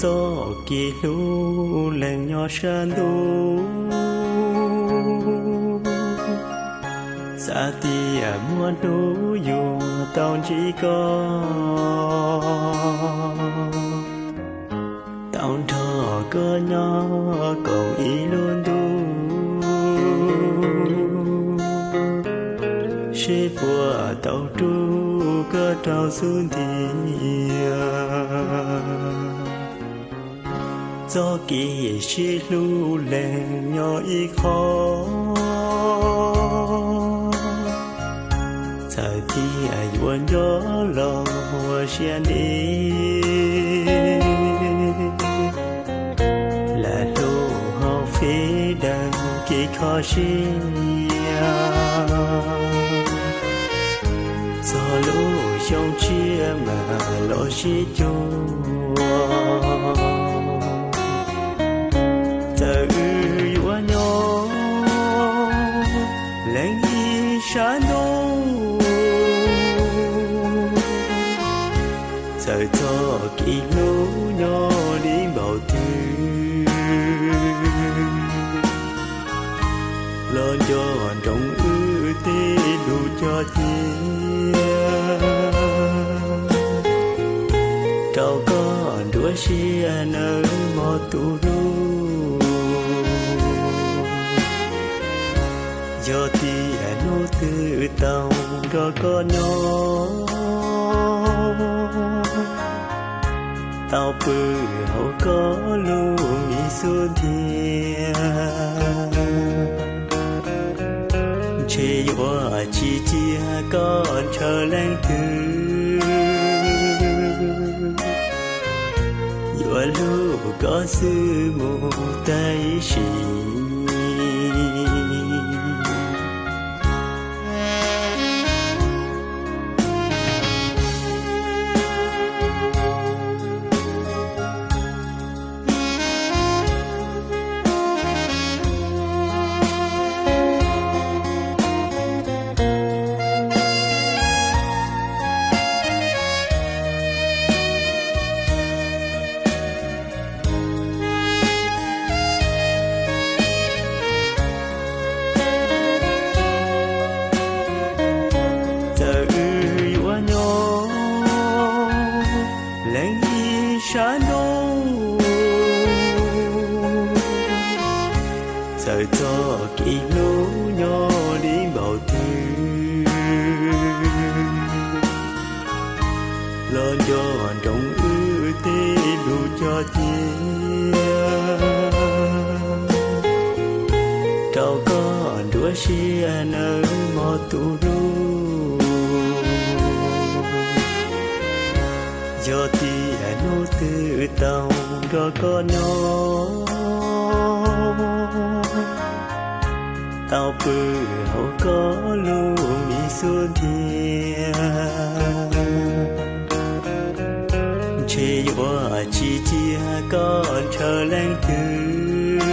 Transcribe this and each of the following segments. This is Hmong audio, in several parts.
Txoj kev hlub leej nyob sab ntuj, xav tias muaj hnub yuav tau ntsib koj, tau nrog koj nyob koom ib lub ntuj, seb puas tau rub koj rau xub ntiag. Txoj kev sib hlub leej nyob ib qho, txawm tias yuav nco los ua siab ntev, lam hlub hauv feb daws kev kho siab, txog lub xyoo tshiab mam los sib cuag. Txawm wb yuav nyob leej ib sab ntuj, txawm txoj kev hlub nyob li npaum twg, los nco ntsoov wb tej lus cog cia, rau koj nruab siab nawb mog tus hlub. Yog tias hnub twg tau nrog koj nyob, tau pw hauv koj lub me xub ntiag, ntshe yuav tsis cia koj ntshaw leej twg, yuav hlub koj xwb mus tag ib sim. Txawm wb yuav nyob leej ib sab ntuj, txawm txoj kev hlub nyob li npaum twg, los nco ntsoov wb tej lus cog cia, rau koj nruab siab nawb mog tus hlub. Yog tias hnub twg tau nrog koj nyob, tau pw hauv koj lub me xub ntiag, ntshe yuav tsis cia koj ntshaw leej twg,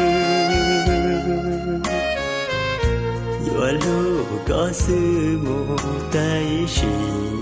yuav hlub koj xwb mus tag ib sim.